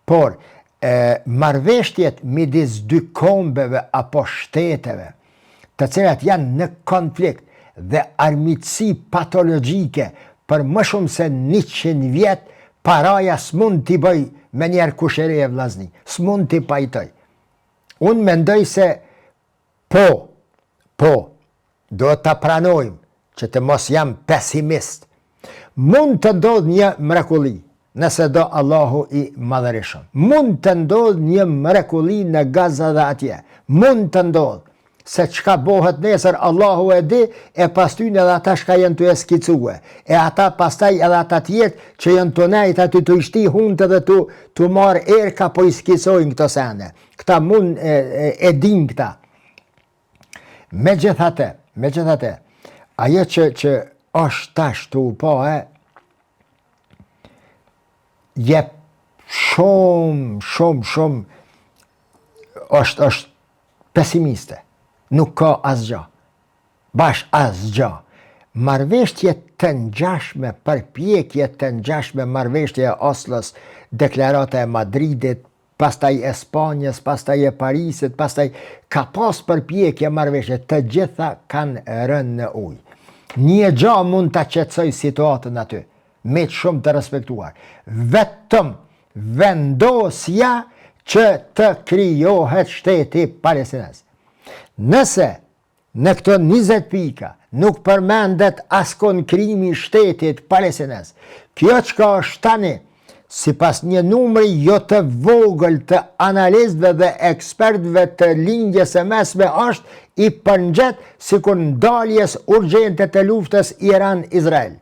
por e, marrëveshjet midis dy kombeve apo shteteve, të cilat janë në konflikt dhe armiqësi patologjike për më shumë se 100 vjet, paraja s'mund t'i bëj menjëherë kushëri e vllazni, s'mund t'i pajtoj. Unë mendoj se po, po, Duhet ta pranojmë që të mos jam pesimist. Mund të ndodhë një mrekulli, nëse do Allahu i Madhërishëm. Mund të ndodhë një mrekulli në Gaza dhe atje. Mund të ndodhë. Se çka bohet nesër Allahu e di, e pas tyne edhe ata çka janë tu e skicue. E ata pastaj edhe ata tjertë që janë tu nejt aty tu i shti hundët edhe tu, tu marrë erë ka po i skicojnë këto sene. Këta mund e, e, e din këta. Megjithatë, megjithatë, ajo që, që është tash tu u pa e, jep shumë, shumë, shumë, është, është pesimiste. Nuk ka asgja. Bash asgja. Marrëveshje të ngjashme, përpjekje të ngjashme, marrëveshje e Oslos, deklarata e Madridit, pastaj e Spanjës, pastaj e Parisit, pastaj ka pas përpjekje marrëveshje, të gjitha kanë rënë në ujë. Një gja mund ta qetësoj situatën aty, miq shumë të respektuar. Vetëm vendosja që të krijohet shteti palestinez. Nëse Në këto 20 pika nuk përmendet askund krijimi i shtetit palestinez. Kjo çka është tani, sipas një numri jo të vogël të analistëve dhe ekspertëve të Lindjes së Mesme është i përngjet sikur ndaljes urgjente të luftës Iran-Izrael.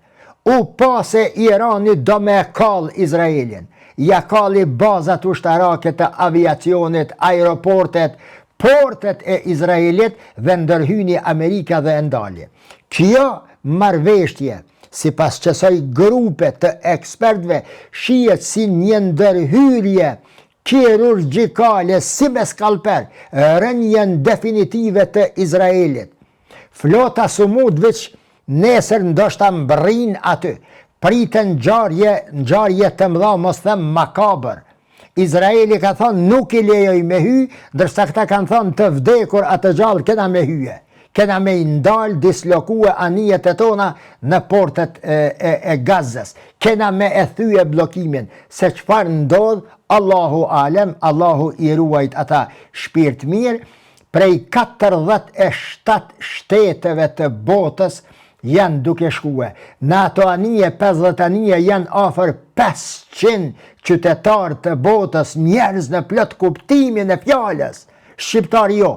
U pa se Irani do me e kall Izraelin. Ja kalli bazat ushtarake të aviacionit, aeroportet, portet e Izraelit dhe ndërhyni Amerika dhe e ndali. Kjo marrëveshje, sipas qësaj grupe të ekspertëve, shihet si një ndërhyrje kirurgjikale si me skalper, rënien definitive të Izraelit. Flota Sumud veç nesër ndoshta mbërrin aty. Priten ngjarje, ngjarje të mëdha, mos them makabër. Izraeli ka thonë nuk i lejoj me hy, ndërsa këta kanë thonë të vdekur a të gjallë kena me hyje. Kena me i ndalë dislokue anijet e tona në portet e, e, e Gazës. Kena me e thye bllokimin. Se çfarë ndodh, Allahu alem, Allahu i ruajt ata shpirt mirë, prej 47 shteteve të botës janë duke shkue. Në ato anije, 50 anije, janë afër 500 qytetarë të botës, njerëz në plot kuptimin e fjalës. Shqiptar jo.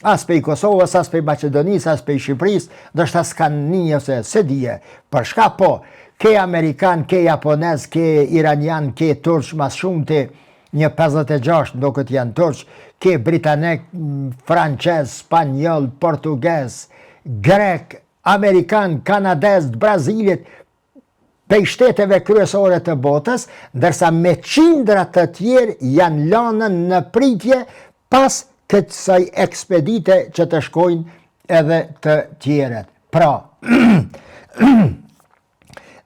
As pej Kosovës, as pej Maqedonisë, as pej Shqipërisë, ndoshta s'kanë një ose s'e di. Për shka po, ke amerikan, ke japonez, ke iranian, ke turq ma s'shumti, një 56 ndoket janë turq, ke britanik, francez, spanjoll, portugez, grek, amerikan, kanadez, të Brazilit, pej shteteve kryesore të botës, ndërsa me qindra të tjerë janë lanën në pritje pas kësaj ekspedite që të shkojnë edhe të tjerët. Pra,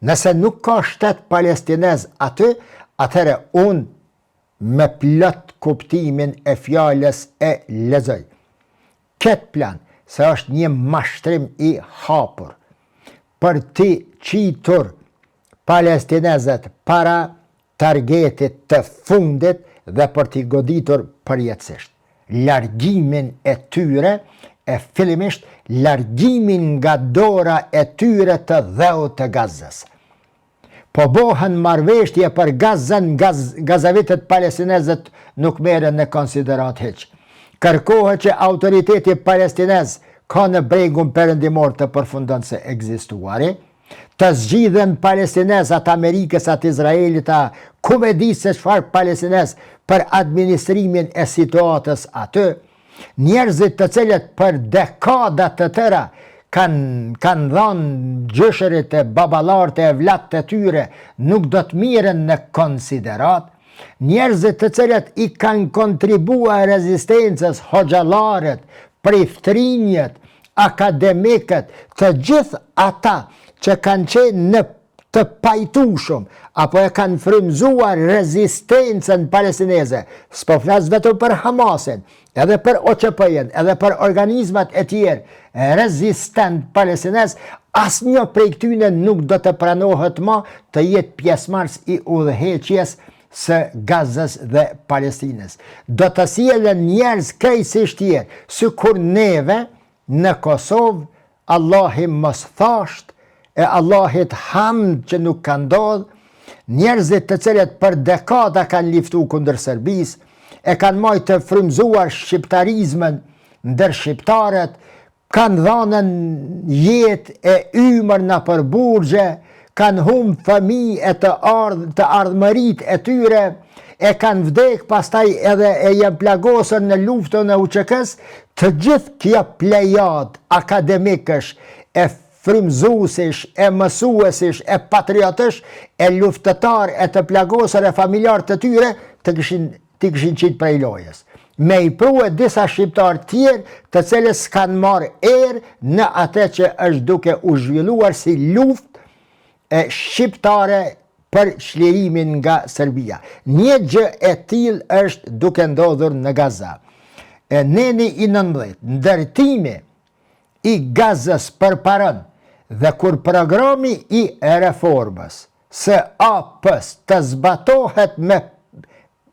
nëse nuk ka shtet palestinez aty, atëherë unë me plot kuptimin e fjalës e lexoj. Këtë plan, se është një mashtrim i hapur, për t'i qitur palestinezët para targetit të fundit dhe për t'i goditur përjetësisht. Largimin e tyre, e fillimisht largimin nga dora e tyre të dheut të Gazës. Po bohen marrëveshje për Gazën, Gaz, gazavitët palestinezët nuk merren në konsideratë hiç. Kërkohet që autoriteti palestinez ka në bregun perëndimor të përfundon së ekzistuari, të zgjidhen palestinez a të Amerikës a të Izraelit a ku me di se çfarë palestinez për administrimin e situatës aty, Njerëzit të cilët për dekada të tëra kanë kanë dhënë gjyshërit e baballarët e evlatët e tyre nuk do të mirren në konsideratë, njerëzit të cilët i kanë kontribuar rezistencës, hoxhallarët, priftërinjët, akademikët, të gjithë ata që kanë qenë në të pajtueshëm apo e kanë frymëzuar rezistencën palestineze, s'po flas vetëm për Hamasin, edhe për OÇP-në, edhe për organizmat e tjerë rezistent palestinez, asnjë prej këtyne nuk do të pranohet ma të jetë pjesëmarrës i udhëheqjes së Gazës dhe Palestinës. Do të sjellen njerëz krejtësisht tjerë, sikur neve në Kosovë Allahi mos thashtë e Allahit hamd që nuk ka ndodhë, njerëzit të cilët për dekada kanë liftu kundër Serbisë, e kanë majtë të frymëzuar shqiptarizmën ndër shqiptarët, kanë dhanën jetë e ymër nëpër burgje, kanë humb fëmijë e të ardh të ardhmëritë e tyre, e kanë vdek pastaj edhe e janë plagosur në luftën e UÇK-së, të gjithë kjo plejadë akademikësh e frymëzuesish e mësuesish e patriotësh e luftëtarë e të plagosur e familjarë të tyre të kishin t'i kishin qitë prej lojës. Me i prue disa shqiptarë tjerë të cilët s'kanë marrë erë në atë që është duke u zhvilluar si luftë e shqiptare për çlirimin nga Serbia. Një gjë e tillë është duke ndodhur në Gaza. E neni i 19, ndërtimi i Gazës përparon dhe kur programi i reformës së AP-së të zbatohet me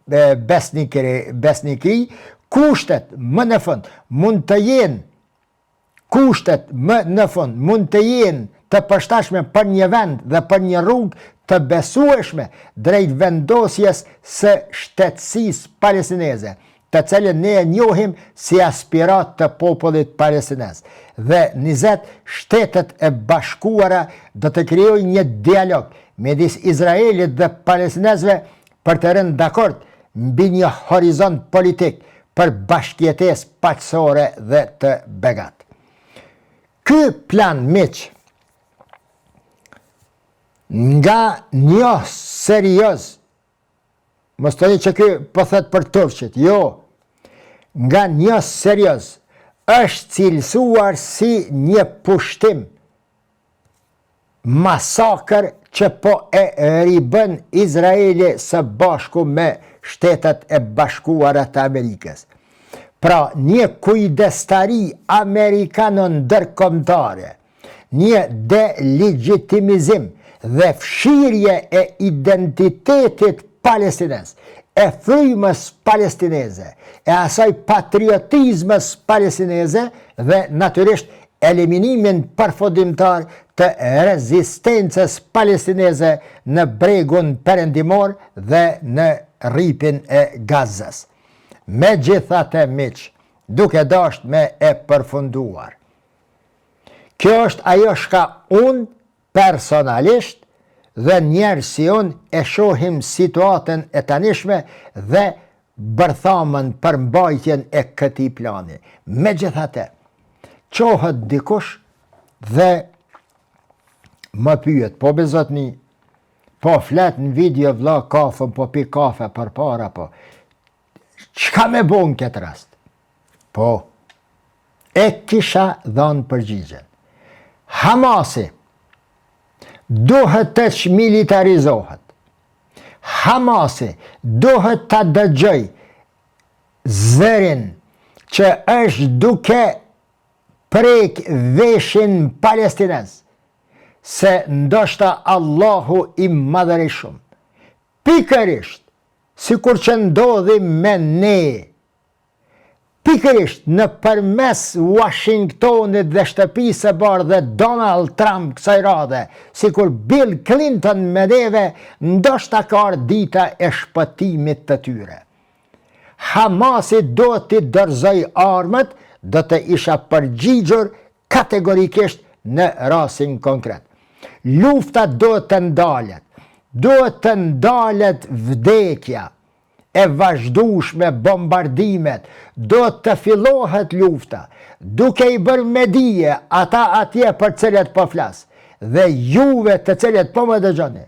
besnikëri, besnikëri, kushtet më në fund mund të jenë kushtet më në fund mund të jenë të përshtatshme për një vend dhe për një rrugë të besueshme drejt vendosjes së shtetësisë palestineze, të cilën ne e njohim si aspiratë të popullit palestinez. Dhe 20 Shtetet e Bashkuara do të krijojnë një dialog midis Izraelit dhe palestinezëve për të rënë dakord mbi një horizont politik për bashkëjetesë paqësore dhe të begatë. Ky plan miq nga njohës serioz, mos thoni që ky po thotë për turqit, jo, nga njohës serioz, është cilësuar si një pushtim masakër që po e ribën Izraeli së bashku me Shtetet e Bashkuara të Amerikës. Pra, një kujdestari amerikano-ndërkombëtare, një delegjitimizim dhe fshirje e identitetit palestinez, e frymës palestineze, e asaj patriotizmës palestineze dhe natyrisht eliminimin përfundimtar të rezistencës palestineze në Bregun Perëndimor dhe në Rripin e Gazës. Megjithatë miq, duke dashtë me e përfunduar. Kjo është ajo shka unë personalisht dhe njerëz si unë e shohim situatën e tanishme dhe bërthamën për mbajtjen e këtij plani. Megjithatë, çohet dikush dhe më pyet, po be zotni, po flet në video vlla kafën, po pi kafe përpara, po çka me bo në këtë rast? Po, e kisha dhanë përgjigjen. Hamasi duhet të çmilitarizohet. Hamasi duhet ta dëgjojë zërin që është duke prek veshin palestinez, se ndoshta Allahu i madhërishëm, pikërisht sikur që ndodhi me ne, Pikërisht nëpërmes Uashingtonit dhe Shtëpisë së Bardhë dhe Donald Trump kësaj radhe, sikur Bill Clinton me neve, ndoshta ka ardhë dita e shpëtimit të tyre. Hamasi duhet t'i dorëzojë armët, do të isha përgjigjur kategorikisht në rastin konkret. Lufta duhet të ndalet. Duhet të ndalet vdekja. e vazhdueshme bombardimet, duhet të fillohet lufta, duke i bërë me dije ata atje për cilët po flas, dhe juve të cilët po më dëgjoni,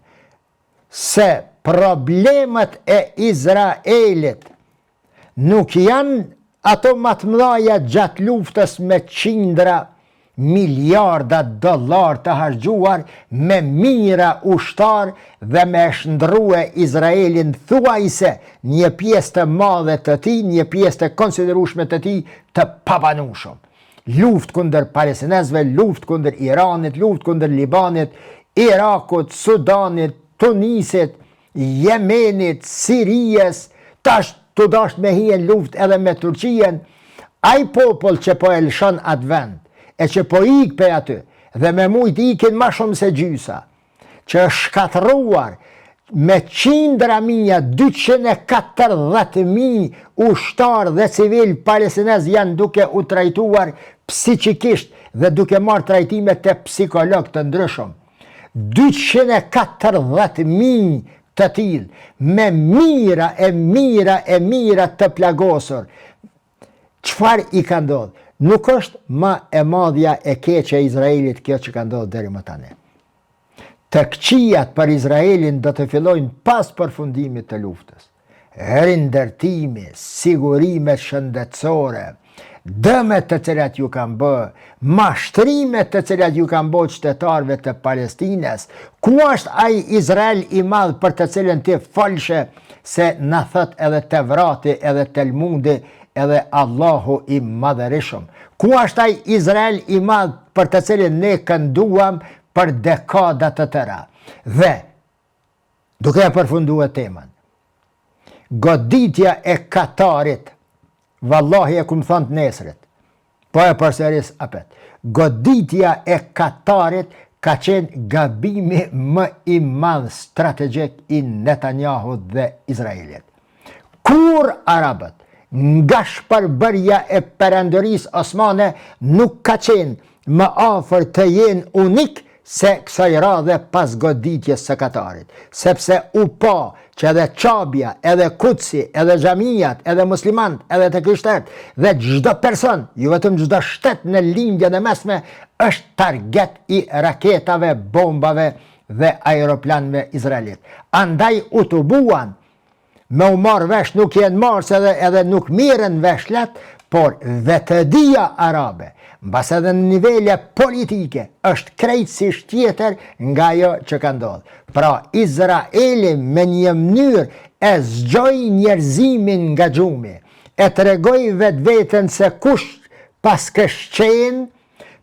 se problemet e Izraelit nuk janë ato ma të mëdhaja gjatë luftës me qindra miliarda dollarë të harxhuar me mijëra ushtarë dhe me e shndërrue Izraelin thuajse një pjesë të madhe të tij, një pjesë të konsiderueshme të tij të pabanueshëm. Luftë kundër palestinezëve, luftë kundër Iranit, luftë kundër Libanit, Irakut, Sudanit, Tunisit, Jemenit, Sirijës, tash tu dasht me hi në luftë edhe me Turqijen, ai popull që po e lëshon atë vend, e që po ik pej aty, dhe me mujt ikin ma shumë se gjysa, që është shkatërruar me qindra mija, 240.000 ushtarë dhe civilë palestinezë janë duke u trajtuar psiqikisht dhe duke marrë trajtime te psikologë të ndryshëm. 240.000 të tillë, me mijëra e mijëra e mijëra të plagosur. Çfarë i ka ndodhur? Nuk është ma e madhja e keqe e Izraelit kjo që ka ndodhur deri më tani. Të këqijat për Izraelin do të fillojnë pas përfundimit të luftës. Rindërtimi, sigurimet shëndetësore, dëmet të cilat ju kanë bë, mashtrimet të cilat ju kanë bë qytetarëve të Palestinës, ku është ai Izrael i madh për të cilën ti folshe se na thotë edhe Tevrati edhe Telmudi edhe Allahu i madhërishëm. Ku është ai Izrael i madh për të cilin ne kënduam për dekada të tëra. Dhe Duke e përfundue temën. Goditja e Katarit, vallahi e kum thonë të nesrit, po e përsëris apet, goditja e Katarit ka qenë gabimi më i madh strategjik i Netanyahut dhe Izraelit. Kurrë arabët, nga shpërbërja e Perandorisë Osmane nuk ka qenë më afër të jenë unik se kësaj radhe pas goditjes së Katarit, sepse u pa që edhe Qabja, edhe Kudsi, edhe xhamiat, edhe muslimanët, edhe të krishterët dhe çdo person, jo vetëm çdo shtet në Lindjen e Mesme është target i raketave, bombave dhe aeroplanëve izraelitë. Andaj u tubuan me u marrë vesh nuk jenë marrë se edhe, edhe nuk mirren vesh lehtë, por vetëdija arabe, mbase edhe në nivele politike, është krejtësisht tjetër nga ajo që ka ndodhë. Pra, Izraeli me një mënyrë e zgjoi njerëzimin nga gjumi, e tregoi vetveten se kush paskësh qenë,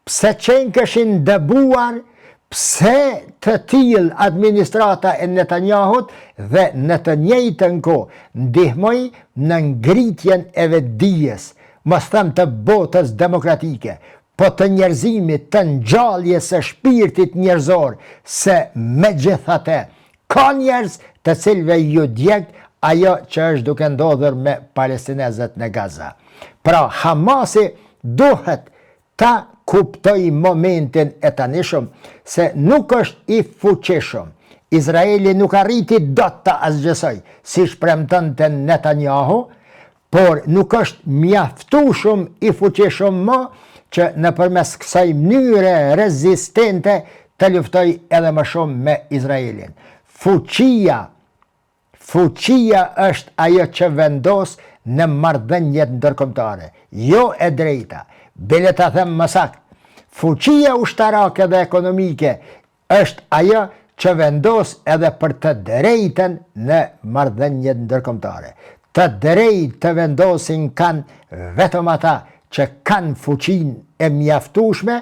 pse qenkëshin dëbuar, pse të tillë administrata e Netanyahut dhe në të njëjtën kohë ndihmoi në ngritjen e vetëdijes, mos them të botës demokratike, po të njerëzimit, të ngjalljes së shpirtit njerëzor, se megjithatë ka njerëz të cilëve ju djeg ajo që është duke ndodhur me palestinezët në Gaza. Pra Hamasi duhet ta kuptojë momentin e tanishëm se nuk është i fuqishëm. Izraeli nuk arriti dot ta asgjësojë, siç premtonte Netanyahu, por nuk është mjaftueshëm i fuqishëm më që nëpërmes kësaj mënyre rezistente të luftojë edhe më shumë me Izraelin. Fuqia, fuqia është ajo që vendos në marrëdhëniet ndërkombëtare, jo e drejta. Bile ta them më saktë, fuqia ushtarake dhe ekonomike është ajo që vendos edhe për të drejtën në marrëdhëniet ndërkombëtare. Të drejtë të vendosin kanë vetëm ata që kanë fuqinë e mjaftueshme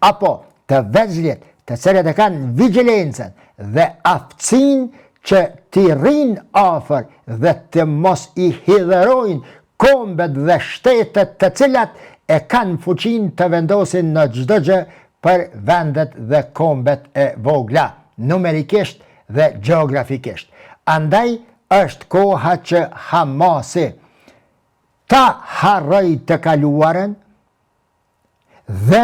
apo të vegjlit të cilët e kanë vigjilencën dhe aftësinë që t'i rrinë afër dhe të mos i hidhërojnë kombet dhe shtetet të cilat e kanë fuqinë të vendosin në çdo gjë për vendet dhe kombet e vogla, numerikisht dhe gjeografikisht. Andaj është koha që Hamasi ta harrojë të kaluarën dhe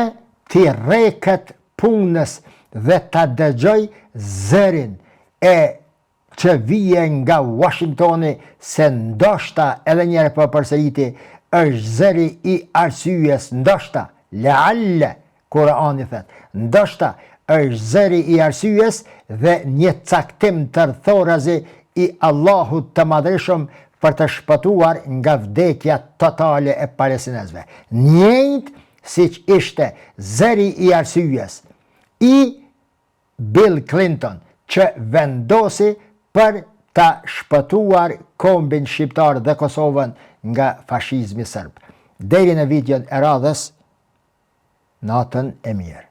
t'i rreket punës dhe ta dëgjojë zërin e që vije nga Washingtoni se ndoshta edhe njëherë po përsëriti është zëri i arsyes ndoshta lealle Kurani thotë ndoshta është zëri i arsyes dhe një caktim tërthorazi i Allahut të Madhërishëm për të shpëtuar nga vdekja totale e palestinezëve njëjtë siç ishte zëri i arsyes i Bill Clinton që vendosi për ta shpëtuar kombin shqiptar dhe Kosovën nga fashizmi serb. Deri në videon e radhës, natën e mirë.